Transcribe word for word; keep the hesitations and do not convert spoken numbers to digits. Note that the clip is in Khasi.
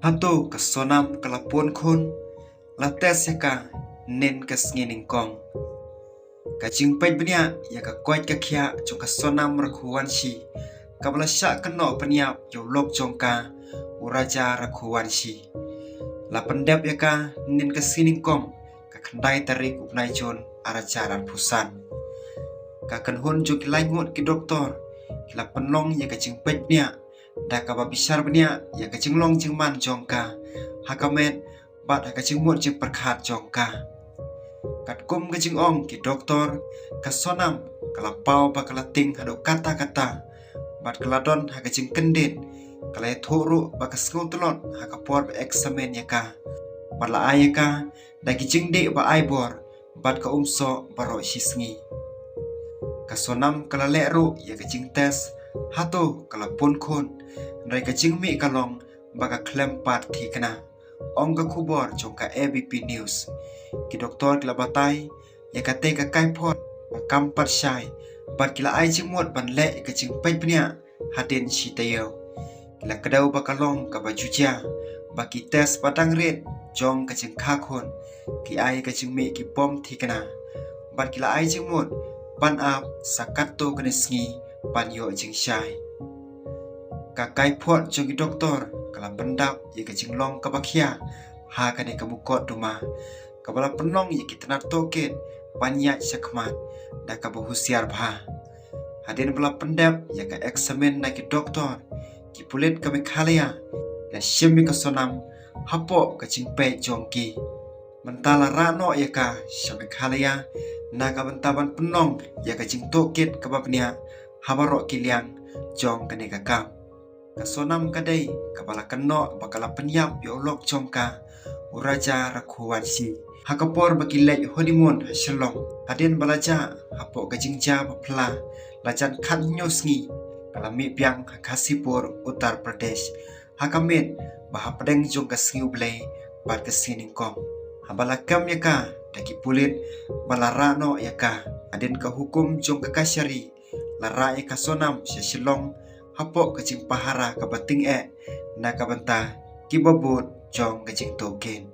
Hato ka Sonam ka la pun khun? La test ïa ka nin ka sngi nyngkong. Ka jingpeit bniah ïa ka koit ka khiah jong ka Sonam Rakhuwanshi, kaba la shah kynnoh pynïap ïa u lok jong ka, u Raja Rakhuwanshi, la pyndep ïa ka nin ka sngi nyngkong, ka khyndai tarik u bnai Jun ar hajar arphew san. Ka kynhun jong ki laingut ki doktor ki la pynlong ïa ka jingpeit bniah da kaba bishar bniah ïa ka jinglong jingman jong ka ha ka met bad ha ka jingmut jingpyrkhat jong ka. Katkum ka jingong ki doktor, ka Sonam ka la paw ba ka la tieng haduh katta katta bad ka la don ha ka jingkyndit. Ka la ïathuh ruh ba ka sngew tlot ha ka por ba eksamin ïa ka bad la ai ïa ka da ki jingdih ba ai bor bad ka umsoh baroh shi sngi. Ka Sonam ka la leh ruh ïa ka jingtest hato ka la pun khun, hynrei ka jingmih ka long ba ka khlem pat thikna, ong ka khubor jong ka A B P News. Ki doktor ki la batai ïa katei ka kaiphod ba kam pat shai bad ki la ai jingmut ban leh ïa ka jingpeit bniah hadien shi taïew. Ki la kdew ba ka long kaba ju jia ba ki test ba dang rit jong ka jingkha khun ki ai ka jingmih ki bym thikna bad ki la ai jingmut ban ap sa katto katne sngi ban ïoh jingshai. Ka kaiphod jong ki doktor ka la pyndap ïa ka jinglong kaba khia ha kane ka mukotduma, kaba la pynlong ïa ki tnat tohkit ban ïaid shakhmat da kaba husiar bha. Hadien ba la pyndep ïa ka eksamin na ki doktor, ki pulit ka Meghalaya ki la shim ïa ka Sonam hapoh ka jingpeit jong ki. Mynta la rah noh ïa ka sha Meghalaya na ka bynta ban pynlong ïa ka jingtohkit kaba bniah ha baroh ki liang jong kane ka kam. Ka Sonam ka dei kaba la kynnoh ba ka la pynïap ïa u lok jong ka, u Raja Rakhuwanshi, ha ka por ba ki leit honeymoon ha Shillong. Hadien ba la jah hapoh ka jingjia ba phylla, la jan khathynñiew sngi ka la mih biang ha Ghazipur, Uttar Pradesh, ha ka miet ba hapdeng jong ka sngi U Blei bad ka sngi nyngkong. Haba la kem ïa ka da ki pulit ba la rah noh ïa ka, hadien ka hukum jong ka kashari, la rah ïa ka Sonam sha Shillong hapoh ka jingpahara kaba tyngeh na ka bynta kiba bud jong ka jingtohkit.